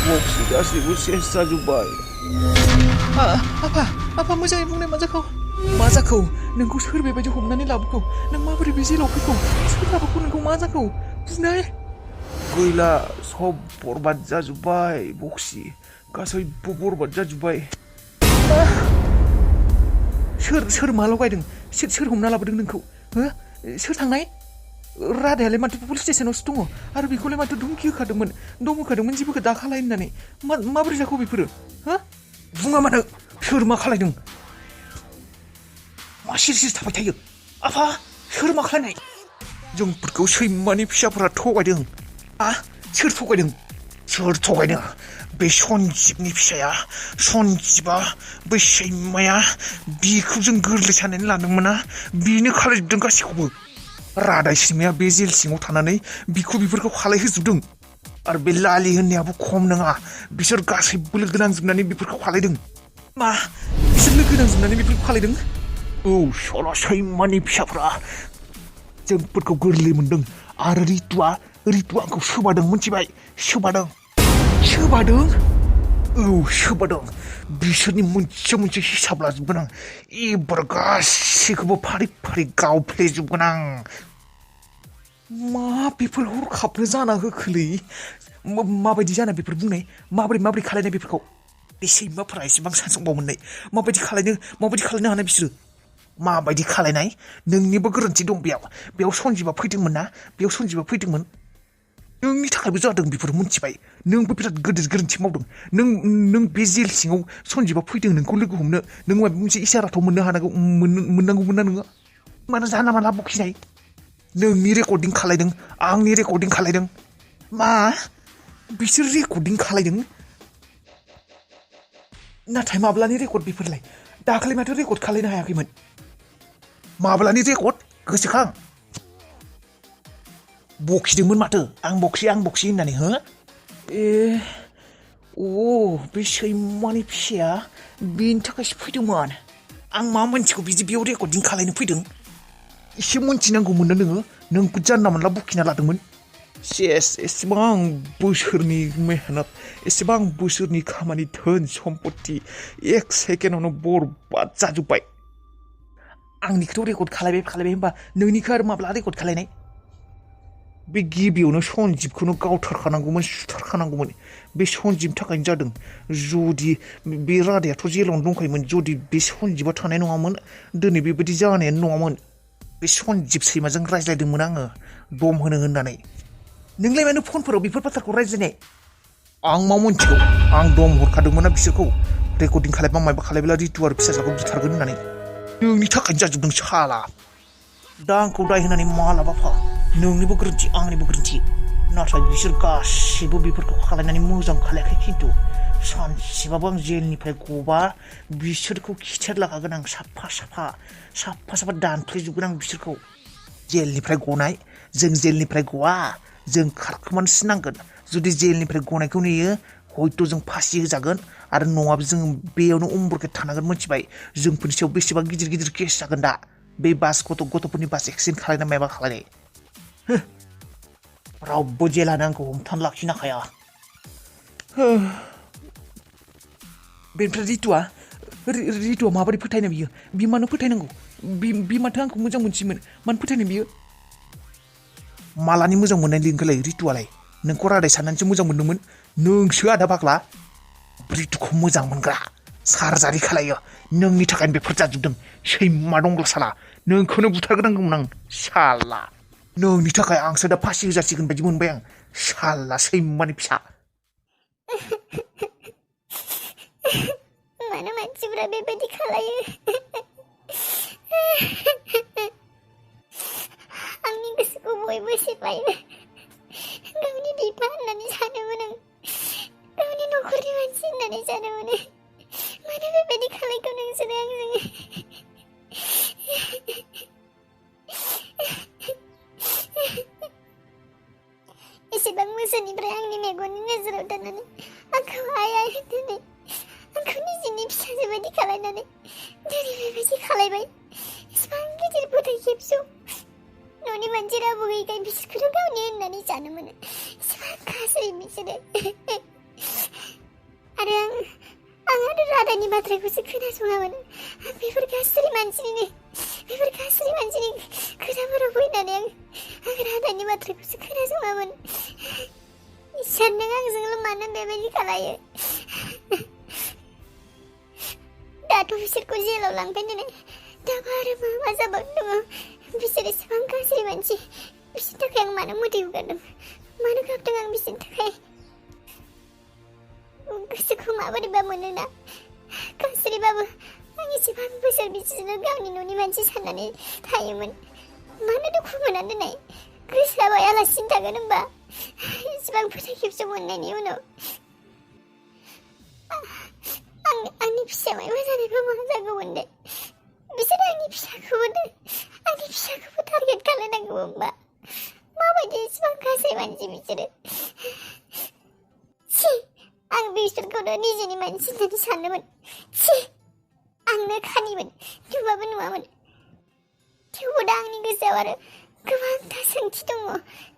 बक्सि गासैबो सेस जाजोब्बाय। आफा मोजाङै बुंनाय मा जाखौ नोंखौ सोर बेबायदि हमनानै लाबोखौ नों माबोरै बे जेलाव फैखौ सोर लाबोखौ नोंखौ मा जाखौ बुंनाय गैला सब बरबाद जाजोब्बाय बक्सि गासैबो बरबाद जाजोब्बाय। सोर मा लगायदों सोर हमना लाबोदों नोंखौ हो सोर थांनाय रादायालाय माथो पुलिस स्टेसनावसो दङ आरो बेखौलाय माथो धुमखि होखादोंमोन जेबोखौ दा खालाय होननानै माबोरै जाखो बेफोरो हो बुङा मानो सोर मा खालायदों मा सिर थाबाय थायो आफा सोर मा खालायनाय जोंफोरखौ सैमानि फिसाफोरा थगायदों सोर थगायदों बे सन्जिबनि फिसाया सन्जिबा बै सैमाया बिखौ जों गोरलै साननानै लादोंमोन ना बिनो खालायजोबदों गासैखौबो रादाय सैमाया बे जेल सिङाव थानानै बिखौ बेफोरखौ खालायहोजोबदों आरो बे लालि होननायाबो खम नङा बिसोर गासैबो लोगो नांजोबनानै बेफोरखौ खालायदों मा बिसोर लोगो नांजोबनानै बेफोरखौ खालायदों औ सल' सैमानि फिसाफ्रा जोंफोरखौ गोरलै मोनदों आरो रितुआ आंखौ सोबादों मिथिबाय सोबादों बिसोरनि मोनसे हिसाब लाजोबगोन आं एबार गासैखौबो फारि फारि गावफ्लेजोबगोन आं मा बेफोर हरखाबनो जाना होखोलै माबायदि जाना बेफोर बुंनाय माबोरै खालायनाय बेफोरखौ बे सैमाफोरा एसेबां सानसंबाव मोननाय माबायदि खालायनो हानाय बिसोरो माबायदि खालायनाय नोंनिबो गोरोन्थि दं बेयाव सन्जिबा फैदोंमोन नोंनि थाखायबो जादों बेफोर मिथिबाय नोंबो बिराद गिदिर गोरोन्थि मावदों नों बे जेल सिङाव सन्जिबा फैदों नोंखौ लोगो हमनो नों माबा मोनसे इसाराथ' मोननांगौमोन ना नोङो मानो जाना माला बखिनाय नोंनि रेकर्डिं खालायदों आंनि रेकर्डिं खालायदों मा बिसोर रेकर्डिं खालायदों नाथाय माब्लानि रेकर्ड बेफोरलाय दाखालि माथो रेकर्ड खालायनो हायाखैमोन माब्लानि रेकर्ड गोसोखां बखिदोंमोन माथो आं बखि होननानै हो बे सैमानि फिसाया बेनि थाखायसो फैदोंमोन आं मा मोनथिगौ बिदि बेयाव रेकर्डिं खालायनो फैदों एसे मोनथिनांगौमोन ना नोंखौ जानला मोनला बखिना लादोंमोन एसेबां बोसोरनि मेहनत एसेबां बोसोरनि खामानि धोन सम्पत्ति एक सेकेन्डआवनो बरबाद जाजोब्बाय आंनिखौथ' रेकर्ड खालायबाय होनबा नोंनिखौ आरो माब्ला रेकर्ड खालायनाय बे गिबियावनो सन्जिबखौनो गावथारखानांगौमोन सुथारखानांगौमोन बे सन्जिबनि थाखायनो जादों जुदि बे रादायाथ' जेलावनो दंखायोमोन जुदि बे सन्जिबा थानाय नङामोन दिनै बेबायदि जानायानो नङामोन बे सन्जिब सैमाजों रायज्लायदोंमोन आङो दम होनो होननानै नोंलाय मानो फनफोराव बेफोर बाथ्राखौ रायज्लायनाय आं मा मोनथिगौ आं दम हरखादोंमोन ना बिसोरखौ रेकर्डिं खालायबा माबा खालायब्ला रितु आरो फिसाज्लाखौ बुथारगोन होननानै नोंनि थाखायनो जाजोबदों साला दा आंखौ दाय होनानै मालाबा फा नोंनिबो गोरोन्थि आंनिबो गोरोन्थि नाथाय बिसोर गासैबो बेफोरखौ खालायनानै मोजां खालायाखै खिन्थु सानसेबाबो आं जेलनिफ्राय गबा बिसोरखौ खिथेर लागागोन आं साफा दानफ्लेजोबगोन आं बिसोरखौ जेलनिफ्राय गनाय जों जेलनिफ्राय गवा जों खारखोमानोसो नांगोन जुदि जेलनिफ्राय गनायखौ नेयो हयथ' जों फासि होजागोन आरो नङाबा जों बेयावनो उम्बरके थानांगोन मिथिबाय जोंफोरनि सायाव बेसेबां गिदिर केस जागोन दा बे गथ'फोरनि बास एक्सिडेन्ट खालायनाय माबा खालायनाय रावबो जेलानो आंखौ हमथाना लाखिनो हाया बेनिफ्राय रितुआ माबोरै फोथायनाय बियो मानो फोथायनांगौ बि माथो आंखौ मोजां मोनसिमोन मानो फोथायनाय बियो मालानि मोजां मोननाय लिंखोलाय रितुआलाय नोंखौ रादाय साननानैसो मोजां मोनदोंमोन नोंसो आदा फाग्ला रितुखौ मोजां मोनग्रा सार्जारि खालायो नोंनि थाखायनो बेफोर जाजोबदों सैमा दंग्ला साला नोंखौनो बुथारग्रोनांगौमोन आं साला नोंनि थाखाय आंसो दा फासि होजासिगोन बायदि मोनबाय आं साला सैमानि फिसा मानो मानसिफ्रा बेबायदि खालायो आंनि गोसोखौ बयबो सिफायो गावनि बिफा होननानै सानोमोन आं गावनि न'खरनि मानसि होननानै सानोमोन मानो बेबायदि खालायखो नोंसोरो आंजों एसेबां बोसोरनिफ्राय आंनि मेगननि नोजोराव थानानै आंखौ आइ होननानै आंखौ निजिनि फिसाजो बायदि खालायनानै दिनै बेबायदि खालायबाय एसेबां गिदिर फोथाय खेबस' न'नि मानसि रावबो गैयैखाय बिसोरखौथ' गावनि होननानै सानो मोनो एसेबां गाज्रि बिसोरो आरो आं आरो रादानि बाथ्राखौसो खोनासङामोन। बेफोर गाज्रि मानसिनि खोथाफोराव फैनानै आं रादानि बाथ्राखौसो खोनासङामोन। इसोर नों आंजोंल' मानो बेबायदि खालायो? दाथ' बिसोरखौ जेलाव लांबाय नालाय, दाबा आरो मा जाबावनो दङ? बिसोर एसेबां गाज्रि मानसि, बिसोरनि थाखाय आं मानो मोदै हुगारदों? मानो गाबदों आं बिसोरनि थाखाय? गोसोखौ माबोरैबा मोनोना, गाज्रिबाबो आं एसेबां बोसोर बिसोरनो गावनि न'नि मानसि साननानै थायोमोन। मानो दुखु मोना दोननाय? गोसोआ बायालासिनो थागोन होनबा? एसेबां फोथाय खेबस मोननायनि उनाव आंनि फिसाया मा जानायखौ मा जागौमोन दे? बिसोर आंनि फिसाखौबो टारगेट खालायनांगौ होनबा? माबायदि एसेबां गाज्रि मानसि बिसोरो? छी, आं बिसोरखौनो निजेनि मानसि होननानै सानोमोन। छी, आंनो खानिमोन, नुबाबो नुवामोन। थेवबो दा आंनि गोसोआव आरो गोबांथा सोंथि दङ।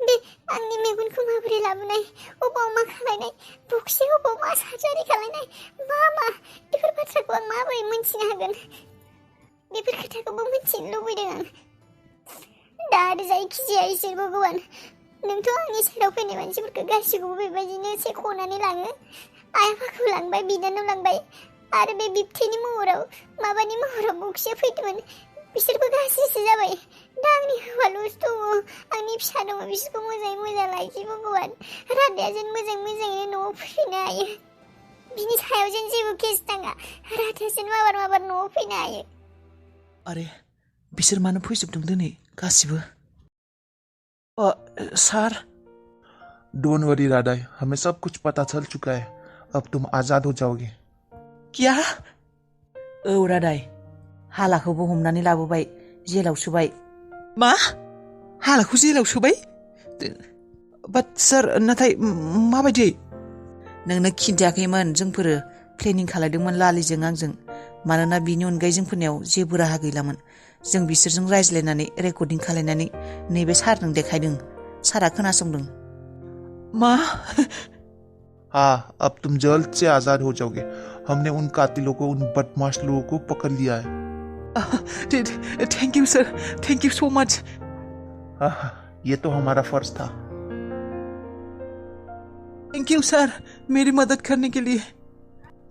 बे आंनि मेगनखौ माबोरै लाबोनाय, अबाव मा खालायनाय, बक्सि अबाव मा सार्जारि खालायनाय, मा बेफोर बाथ्राखौ आं माबोरै मोनथिनो हागोन? बेफोर खोथाखौबो मिथिनो लुबैदों आं। दा आरो जायखिजाया इसोर भगवान, नोंथ' आंनि सेराव फैनाय मानसिफोरखौ गासिखौबो बेबायदिनो सेख'नानै लाङो। आइ आफाखौ लांबाय, बिनानाव लांबाय, आरो बे बिबथैनि महराव बक्सिया फैदोंमोन। बिसोरबो गाज्रिसो जाबाय। दा आंनि हौवाल'सो दङ, आंनि फिसा दङ। बिसोरखौ मोजाङै मोजां लाखि भगवान। राधाया जेन मोजाङैनो न'आव फैनो हायो। बिनि सायाव जेन जेबो केस नाङा। राधाया जेन माबार न'आव फैनो हायो। अरे बिसोर मानो फैजोबदों दिनै गासिबो? सार, डोंट वरी राधा, हमें सब कुछ पता चल चुका है। अब तुम आजाद हो जाओगे। क्या? औ रादाय, हालाखौबो हमनानै लाबोबाय, जेलाव सोबाय। मा? हालाखौ जेलाव सोबाय? बाट सार, नाथाय माबायदि? नोंनो खिन्थायाखैमोन? जोंफोरो प्लेनिं खालायदोंमोन लालिजों आंजों। मानोना बिनि अनगायै जोंफोरनियाव जेबो राहा गैलामोन। जों बिसोरजों रायज्लायनानै रेकर्डिं खालायनानै नैबे सारनो देखायदों। सारा खोनासंदों। मा? हाँ, अब तुम जल्द से आजाद हो जाओगे। हमने उन कातिलों को, उन बदमाश लोगों को पकड़ लिया है। Thank you sir, thank you so much. ये तो हमारा फर्ज था। थैंक यू सर, मेरी मदद करने के लिए।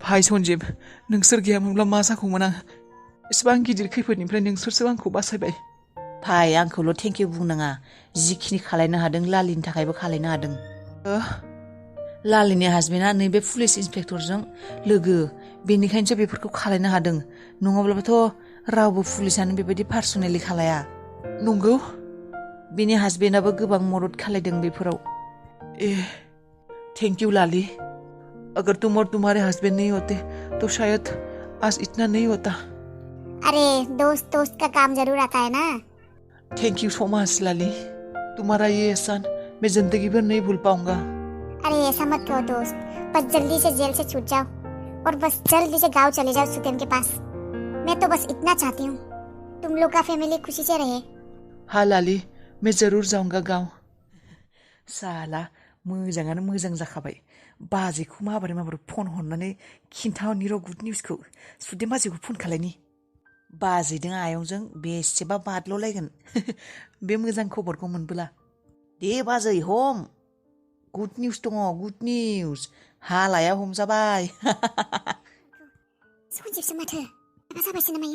भाई सन्जीब, नोंसोर गैयामोनब्ला मा जागौमोन आं? एसेबां गिदिर खैफोदनिफ्राय नोंसोरसो आंखौ बासायबाय। भाई, आंखौल' थेंक इउ बुंनाङा। जिखिनि खालायनो हादों लालिनि थाखायबो खालायनो हादों। लालिनि हासबेन्डआ नैबे पुलिस इन्सपेक्टरजों लोगो, बेनिखायनोसो बेफोरखौ खालायनो हादों। नङाब्लाथ' रावबो पुलिसानो बेबायदि पार्सनेलि खालाया। नंगौ, बिनि हासबेन्डआबो गोबां मदद खालायदों बेफोराव। थैंक यू लाली। अगर तुम और तुम्हारे हस्बैंड नहीं होते तो शायद आज इतना नहीं होता। अरे दोस्त का काम जरूर आता है ना। थैंक यू सो मच लाली, तुम्हारा ये एहसान मैं जिंदगी भर नहीं भूल पाऊंगा। अरे ऐसा मत कहो दोस्त, बस जल्दी से जेल से छूट जाओ और बस जल्दी से गांव चले जाओ सुतेम के पास। मैं तो बस इतना चाहती हूँ, तुम लोग का फैमिली खुशी से रहे। हाँ लाली, मैं जरूर जाऊंगा गांव। साला मोजाङानो मोजां जाखाबाय। बाजैखौ माबोरै फन हरनानै खिन्थाहरनि र' गुड निउसखौ। सुदेम बाजैखौ फन खालायनि। बाजैजों आयंजों बेसेबा बादल'लायगोन बे मोजां खबरखौ मोनबोला। दे बाजै हम, गुड निउस दङ, गुड निउस। हालाया हमजाबाय। सन्जीबसो माथो, माबा जाबायसो नामा?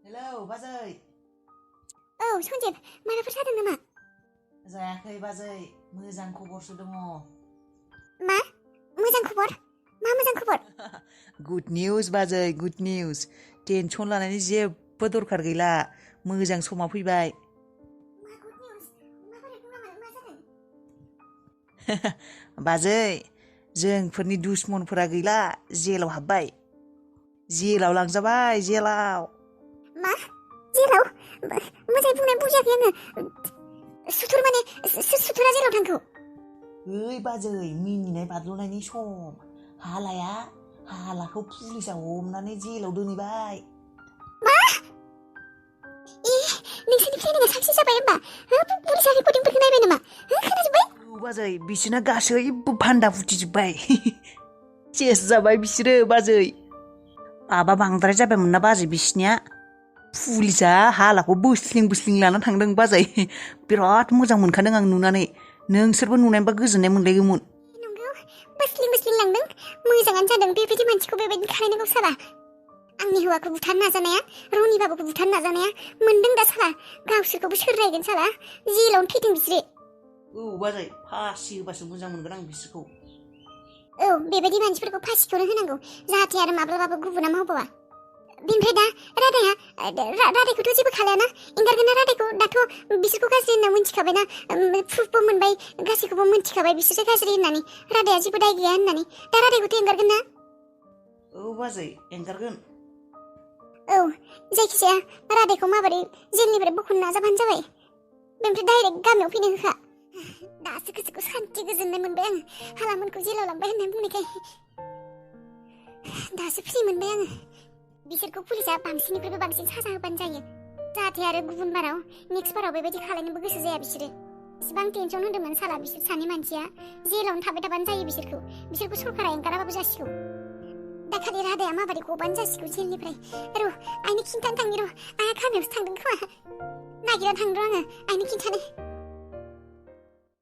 हेलौ बाजै। औ सन्जीब, माबाफोर जादों नामा? जायाखै बाजै, मोजां खबरसो दङ। मा मोजां खबर? मा मोजां खबर? गुड निउस बाजै, गुड निउस। टेनसन लानायनि जेबो दरखार गैला, मोजां समा फैबाय। मा गुड निउस? माबोरै बुंनांगोन, मा जादों? बाजै, जोंफोरनि दुश्मनफोरा गैला, जेलाव हाबबाय। जेलाव लांजाबाय, जेलाव। मा? जेलाव? मोजाङै बुंनाय बुजियाखै आङो। सुथुर माने सोर सुथुरा जेलाव थांखो? ओइ बाजै, मिनिनाय बाज्ल'नायनि सम। हालाखौ पुलिसा हमनानै जेलाव दोनहैबाय। मा? नोंसोरनि प्लेनिंआ साक्सेस जाबाय होमबा? पुलिसा रेकर्डिंफोरखौ नायबाय नामा? खोनाजोब्बाय? औ बाजै, बिसोरना गासैबो भान्दा फुटिजोब्बाय। चेस जाबाय बिसोरो बाजै माबा बांद्राय जाबायमोन ना बाजै बिसिनिया पुलिसा हालाखौ बोस्लिं लाना थांदों बाजै बिराद मोजां मोनखादों आं नुनानै नोंसोरबो नुनायबा गोजोननाय मोनलायगौमोन नंगौ बोस्लिं लांदों मोजाङानो जादों बेबायदि मानसिखौ बेबायदि खालायनांगौ साला आंनि हौवाखौ बुथारनो नाजानाया रनि बाबुखौ बुथारनो नाजानाया मोनदों दा साला गावसोरखौबो सोर रायगोन साला जेलावनो थैथों बिसोरो औ बाजै फासि होबासो मोजां मोनगोन आं बिसोरखौ औ बेबायदि मानसिफोरखौ फासिखौनो होनांगौ जाहाथे आरो माब्लाबाबो गुबुना मावबावा बेनिफ्राय दा रादायखौथ' जेबो खालायाना एंगारगोन ना रादायखौ दाथ' बिसोरखौ गाज्रि होनना मिन्थिखाबायना प्रुफबो मोनबाय गासैखौबो मिन्थिखाबाय बिसोरसो गाज्रि होननानै रादाया जेबो दाय गैया होननानै दा रादायखौथ' एंगारगोन ना औ बाजै एंगारगोन औ जायखिजाया रादायखौ माबोरै जेलनिफ्राय बख'नो नाजाबानो जाबाय बेनिफ्राय डाइरेक्ट गामियाव फैनो होखा दासो गोसोखौ सान्थि गोजोननाय मोनबाय आङो हालामोनखौ जेलाव लांबाय होननानै बुंनायखाय दासो फ्रि मोनबाय आङो बिसोरखौ पुलिसा बांसिननिख्रुइबो बांसिन साजा होबानो जायो जाहाथे आरो गुबुन बाराव नेक्स्ट बाराव बेबायदि खालायनोबो गोसो जाया बिसोरो इसिबां टेनसन होदोंमोन साला बिसोर सानै मानसिया जेलावनो थाबाय थाबानो जायो बिसोरखौ सरकारा एंगाराबाबो जासिगौ दा खालि रादाया माबोरै गबानो जासिगौ जेलनिफ्राय र' आइनो खिन्थानो थांनि र' आइया खामायावसो थांदों खोमा नागिरना थांदों आङो आइनो खिन्थानो